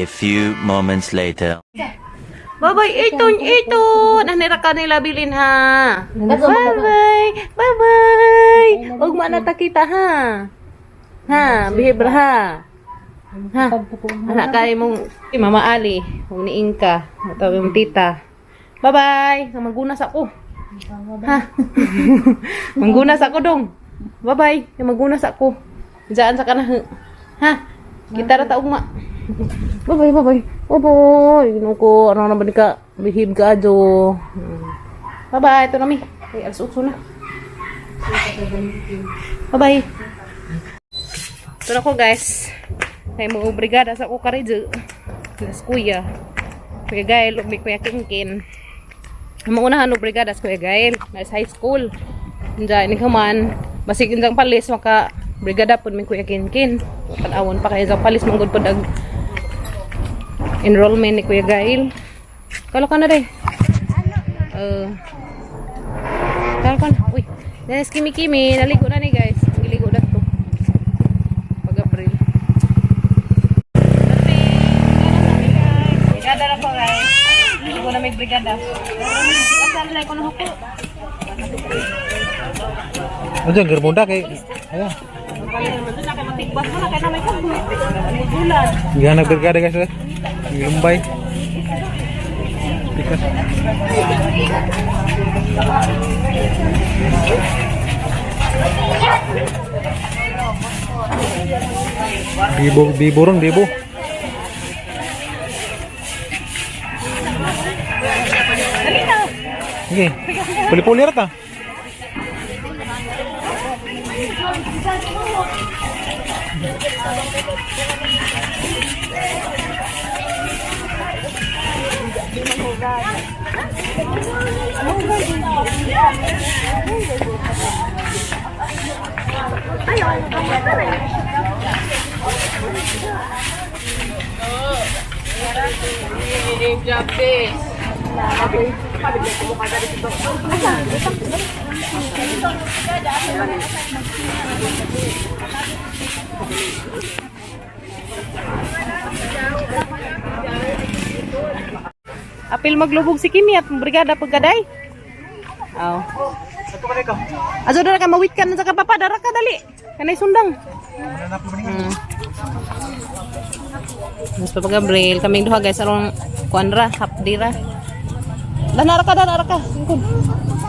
A few moments later. Bye-bye, Ayrton, Ayrton! Anira ka nila bilin ha. Bye-bye! Bye-bye! Huwag mo na kita ha. Ha, behave ha. Ha. Anak kay mong Mama Ali, huwag ni Inka, tawag mong tita. Bye-bye! Magunas ako. Ha. Manggunas ako dong. Bye-bye. Magunas ako. Diyan sa kana. Ha. Kita ra ta ugma. Bye-bye, bye-bye. Bye-bye. Ginoo ko, ano naman ka, behave ka, ajo. Bye-bye, ito na mi. Ay, alas 8 na. Bye-bye. Ito na ko, guys. Ay, mo brigada sa ko karidyo. Las kuya. Kuya Gael, ug may Kuya Kinkin. Ang maunahan og brigada sa Kuya Gael. Nasa high school. Diyan, ni kaman. Basig indang palis, maka brigada po may Kuya Kinkin. Panawon pa kaya sa palis, manggod po dag enrollment ni Kuya Gail. Kalo ka na rin. Kalo ka na. Uy, Dennis Kimi Kimi, naligo na ni guys. Nagiligo na to. Pag April. Brigada na po guys. Naligo na may brigada. Ano dyan, gerbunda kay... Ayan. Hindi na nagbrigada guys eh. Lumbay. Tikas. Bibo, bibo ron, bibo. Sige. Puli-puli rata. Apil maglubog si Kimi at brigada pagkaday. Aw. Azo dara ka mawit ka na sa kapapa dara ka dali. Kanay sundang. Mas Papa Gabriel, kaming duha guys arong kuan ra, hapdi ra. Danara ka, danara ka. Lingkod.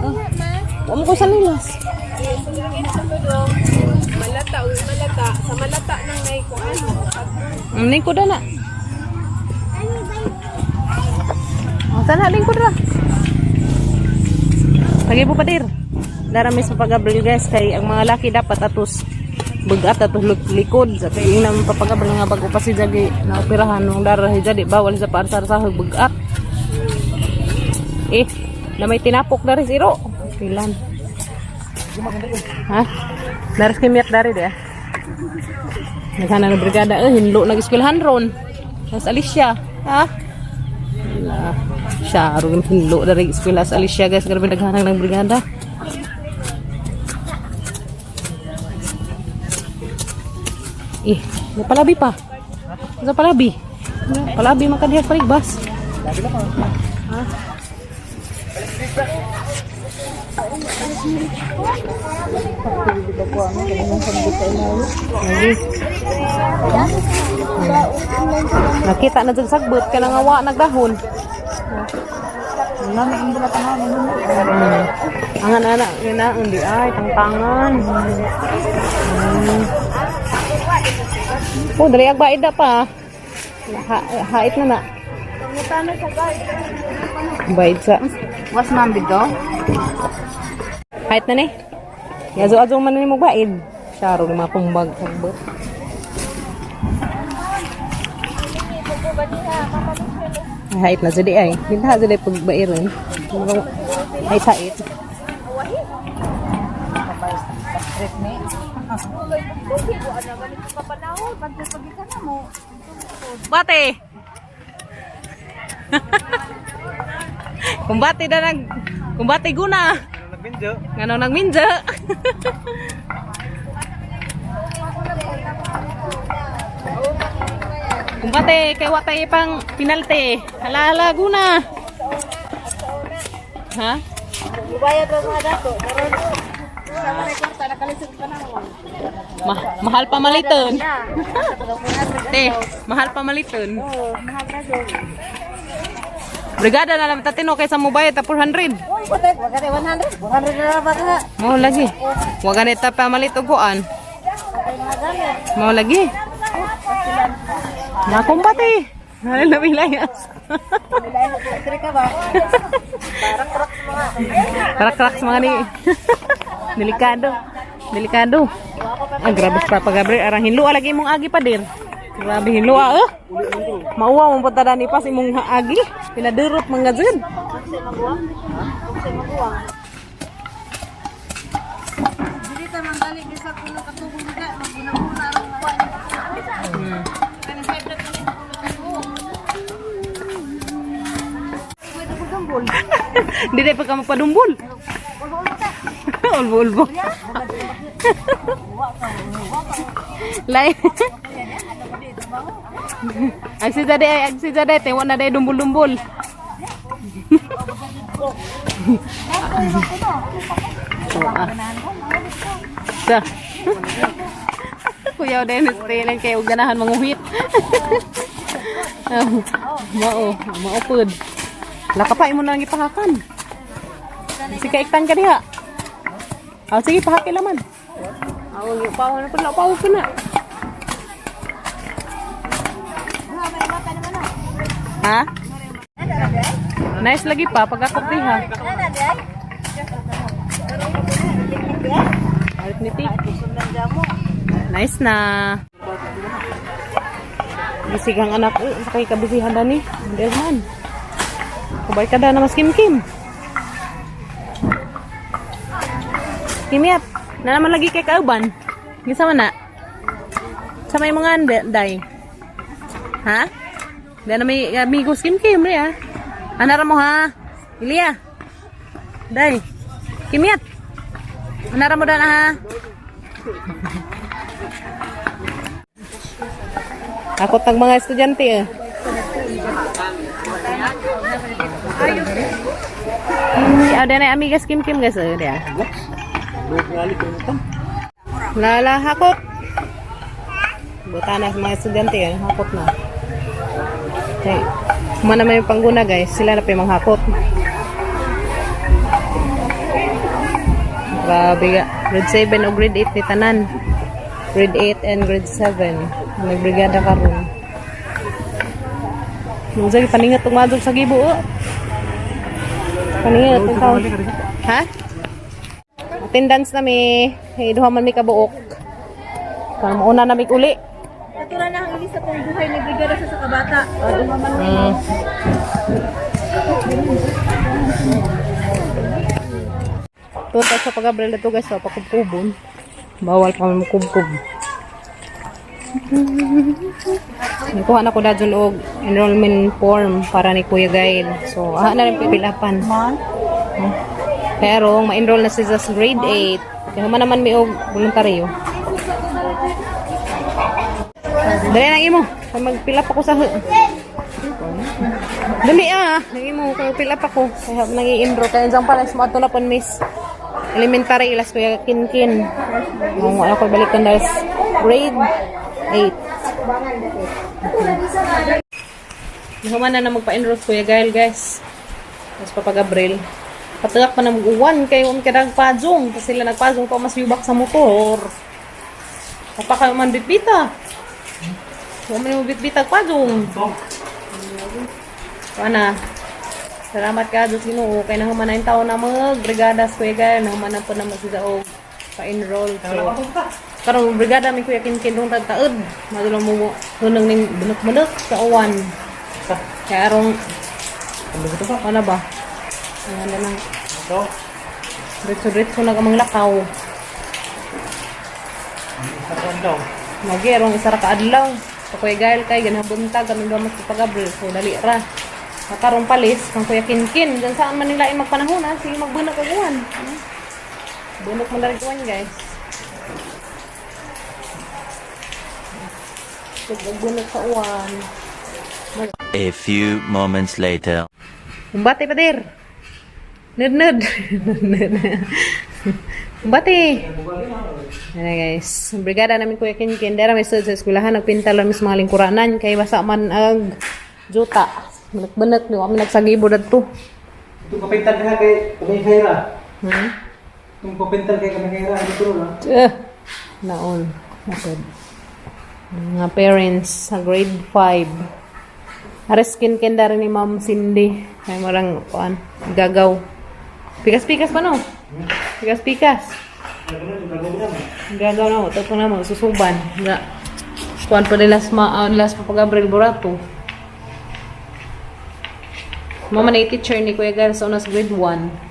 Oh. Wa mo ko sa nilas. Malata, uy, malata. Sa malata nang may kuan. Lingkod na. Oh, sana lingkod ra. Pagi po padir. Dara mi sa Papa Gabriel guys kay ang mga laki dapat atos bugat atos likod sa kay ingnan Papa Gabriel nga bago pa si Jagi na operahan nung dara si Jadi bawal sa parsar sa bugat. Eh, na may tinapok dari si Iro. Pilan. Ha? Daris kimiat dari dia. Naghana na brigada eh hinlo nag eskwelahan ron. Mas Alicia, ha? Wala. Siya, aron hinlo dari eskwela sa Alicia guys, grabe naghanang ng brigada. Eh, may palabi pa. Sa palabi. Palabi man kadiha paligbas. Ha? Lagi. Nakita na dyan sagbot ka nga wa nagdahon. Angan anak na hindi ay tangtangan. Oh, dali agbaid na pa. Hait na na. Baid sa. Was ma'am dito? Hait na ni. Yazo-azo man ni mo baid. Syaro ni mga pumbag sagbot. Hait na jud ay. Hinta jud ay pagbairon. Hait hait. Bate. Kumbate na nag kumbate guna. Nagminjo. Ngano nagminja. Kumbate, kay wa tayo pang pinalte. Hala, hala, guna. Ha? Bayad ra mga dato. Sama na kwarta nakalisod pa na mo. Mahal pa maliton. Te, mahal pa maliton. Oo, mahal na jud. Brigada na lang tatino kaysa mo bayad ta 400. Uy, patay, wag ka 100. 100 na lang ba ka? Mao lagi. Wa ganit ta pamalit og kuan. Patay mga gamit. Mao lagi. Nakumbate. Hala na bilayas. Nilay ka ba? Karak-karak sa mga ni. Delikado. Delikado. Ah, grabe sa Papa Gabriel. Arang hinlua lagi imong agi pa dir. Grabe hinlua eh. Mauwa mong punta ni pas imong agi. Pinadurot mga zud. Dili ta manggali bisa kuno katubong dita maguna-guna aron makuha ni. Di na pa ka mapadumbol. Ulbo-ulbo. Lai. Agsi jade, agsi jade, tewa na day dumbol-dumbol. Oh, ah. Sa. Kuya Dennis, tinan kayo ganahan manguhit. Mao, mao pud. Laka pa imo na lang ipahakan. Sige, iktan ka diha. Ah, sige, pahaki laman. Aw, yung pawa na pala, pawa pa na. Ha? Nice lagi pa, pag ako diha. Arithmetic. Nice na. Bisigang anak, eh, sa kay kabisihan dani. Hindi man. Kubay ka da na mas kim-kim. Kimiyat, na naman lagi kay kauban. Gisa man na. Sa may mga day. Ha? Di na may amigos kim-kim, ri ah. Anara mo ha? Ilya. Day. Kimiyat. Anara mo dana ha? Takot ang mga estudyante eh. Ah, na amigas Kim Kim guys eh, dia. Lala hakot. Buta na sa mga estudyante eh, hakot na. Okay. Kumana man yung pangguna guys, sila na pa yung mga hakot. Grabe ga. Grade 7 o grade 8 ni tanan. Grade 8 and grade 7. Nagbrigada karon. Nung sa'yo, paningat tumadog sa gibo. Oh. Paningat ang tao. Ha? Attendance na mi. Hey, duha man mi kabuok. Para mauna na mi uli. Natura na ang ilis sa kong buhay ni brigada sa kabata. Tuta sa pag-abril na to guys, so, pakubkubon. Bawal pa man kubkub. Nikuha na ko na dun og enrollment form para ni Kuya Gail. So, aha na rin pipilapan. Pero, ma-enroll na siya sa grade 8. Kaya man naman may og voluntaryo. Dali nang imo. Kay mag-fill up ako sa. Dali ah. Nang imo kay fill up ako. Kaya nang i-enroll kay anjang pala mo ato na pon miss. Elementary ilas kuya kinkin. Ang wala ko balikan dahil grade 8. Nahuman na na magpa-enroll Kuya Gail, guys. Tapos Papa Gabriel. Patagak pa na mag-uwan kayo um kada nagpajong. Tapos sila nagpajong pa mas yubak sa motor. Papa kayo man bitbita. Huwag man mo bitbita pajong. Ana. Salamat ka Diyos Ginoo kay nahuman na yung taon na magbrigada sa Kuya Gail. Nahuman na po na magsidaog pa-enroll. So, karon brigada mi Kuya Kinkin dong tagtaod. Madulong mo hunong ning bunok-bunok sa uwan. Kaya arong ano ba? Ano na lang. Diretso-diretso na kamang lakaw. Magi arong isa ra ka adlaw. Sa Kuya Gail kay ganang buntag kami ba mas pagabril. So dali ra. Makarong palis kang Kuya Kinkin. Diyan saan man nila ay magpanahon ha. Sige magbunok og uwan. Bunok man dali uwan guys. Nagbunot sa uwan. A few moments later. Umbate pa dir. Nerd nerd. Nerd. Umbate. Ano guys, brigada namin Kuya Kinkin. Dara may sud sa eskwelahan nagpintal lang sa mga lingkuranan kay basa man ag juta. Banak-banak ni kami nagsagibo dadto. Itong kapintal ka kay Kamihera. Itong kapintal kay Kamihera, ito na. Eh, naon. Matod. Mga parents sa grade 5. Ares kin rin ni Ma'am Cindy. Ay marang kuan gagaw. Pikas-pikas pa no? Pikas-pikas. Gagaw na mo. Tapo na mo. Susuban. Nga. Kuan pa nila sa last pa Gabriel Borato. Mama na teacher ni Kuya Gar sa unas grade 1.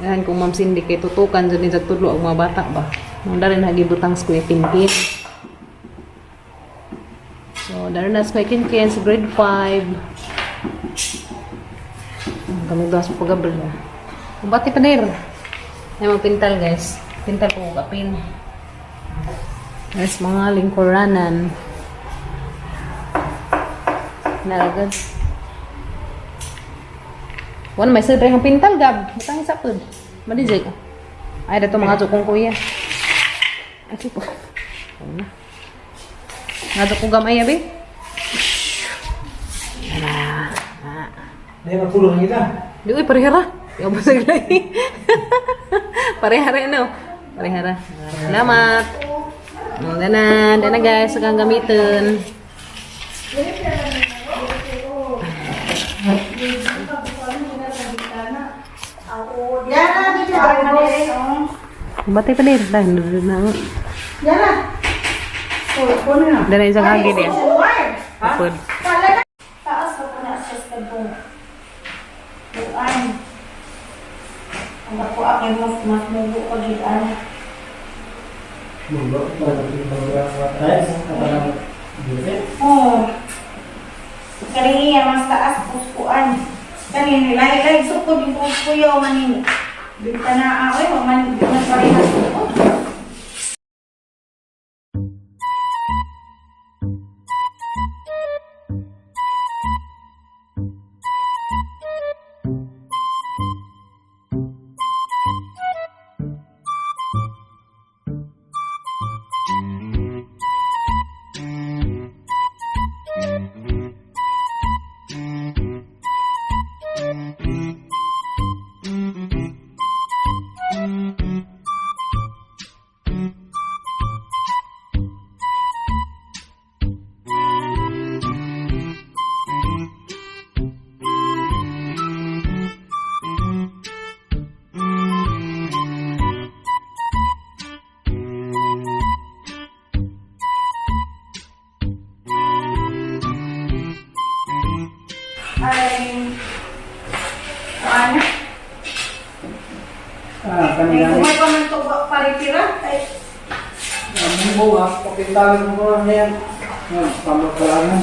Yan kung Ma'am Cindy kay tutukan dyan ni tudlo ang mga bata ba. Nung darin hagibutang sa Kuya Kinkin. So, darin na sa Kuya Kinkin sa grade 5. Ang kami doon sa pag-Gabriel. Bati pa nir. Ay magpintal guys. Pintal ko kapin. Guys, mga lingkuranan. Nalagad. Wala may sir ang pintal gab. Butang sa pud. Madijay ko. Ay dato mga kong kuya. Ay po. Ano na. Nga ko gamay abi. Ana. Ah. Dahil magkulong kita. Di uy parehara. Di ako sa glay. Parehara no. Parehara. Salamat. Oh, dana, dana guys, sa kang gamiton. Yana, dito ay. Batay pa din. Dahil na. Yana. Oh, ko na. Dana isang hagi niya. Pud. Taas ko na sa sabong. Buan. Ang ako ako mas mas mugo ko gid an. Oh. Kani iya mas taas puskuan. Kani nilay lay sukod yung puskuyo manin. Bintana awe man man parehas ko. Ay ano? Ah, Ay, kanila. kumay pa man to paritira. Ay, Ang buwa, kapintalan mo na yan. Yan, pamagkalangan.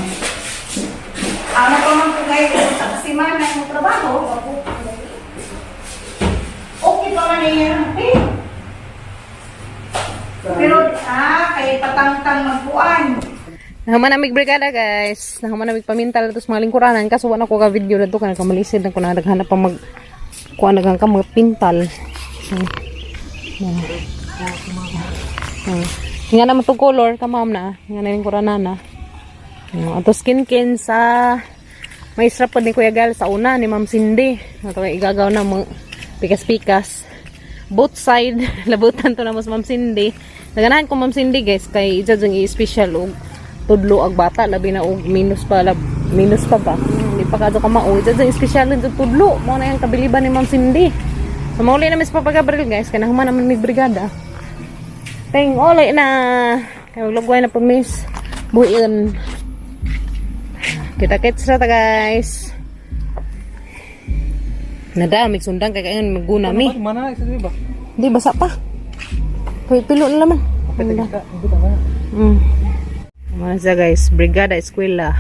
ano pa man ko ngayon sa simana yung trabaho. Okay pa man yan. Eh. Pero kay patangtang magbuan. Nahuman namig brigada guys. Nahuman namig pamintal ato sa mga lingkuranan kaso wala ko ka video dito kana kamalisid na ko na naghanap pa mag kuan naghan ka mga pintal. Nga naman to color ka ma'am na. Nga na lingkuranan na. Ato skin kin sa maestra po ni Kuya Gal sa una ni Ma'am Cindy. Ato kay igagaw na mga pikas-pikas. Both side labutan to na mo sa Ma'am Cindy. Naganahan ko Ma'am Cindy guys kay isa jung i-special og tudlo ag bata labi na og minus pa lab, minus pa ba. Hindi pa kadto ka mao. Isa jung special jung tudlo. Mao na yung kabiliban ni Ma'am Cindy. So mauli na mis Papa Gabriel guys kay nahuman naman mig brigada. Teng olay na. Kay maglugway na pa miss. Buin. Kita-kits na ta guys. Nada, mig sundang kay kayon maguna mi. Mana isa ba? Hindi basa pa. Pilo, pilo na naman. Kapit kita, hindi ka na. Mana siya guys, Brigada Eskwela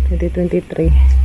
2023.